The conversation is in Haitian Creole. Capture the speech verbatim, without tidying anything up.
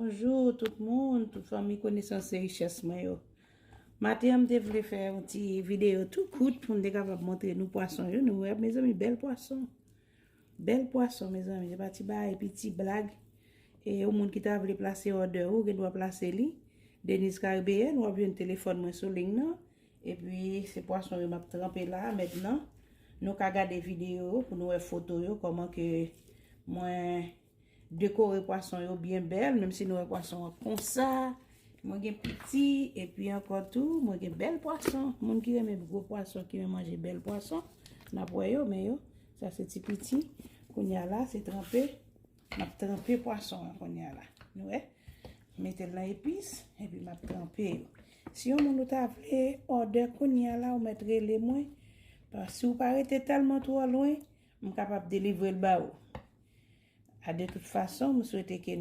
Bonjou tout moun, tout fanmi Konesans e Richès mwen yo. Maten an, m te vle fè yon ti videyo tou kout pou m te kapab montre nou pwason yo. Nou wè, mezanmi, bèl pwason. Bèl pwason, mezanmi. Se pa ti bagay, piti blag. E yon moun ki ta vle plase òdè ou, gen dwa plase li. Deniz Karibeyèn, w ap jwenn telefòn mwen sou liy nan. Epi, se pwason yo m ap tranpe la mentnan. Nou ka gade videyo pou nou wè foto yo, kòman ke mwen dekore pwason yo byen bèl, menm si nou wè pwason an konsa. Mwen gen piti, epi ankò tou, mwen gen bèl pwason. Moun ki renmen gwo pwason, ki renmen manje bèl pwason, n ap wè yo, men yo, sa se ti piti. Kounye a la, se tranpe. M ap tranpe pwason an kounye a la. Nou wè? Mete l nan epis, epi m ap tranpe yo. Si yon moun ou ta vle òdè kounye a la, ou mèt rele mwen. Paske si w pa rete tèlman twò lwen, m kapab delivre l ba ou. A de tout fason, m swete ke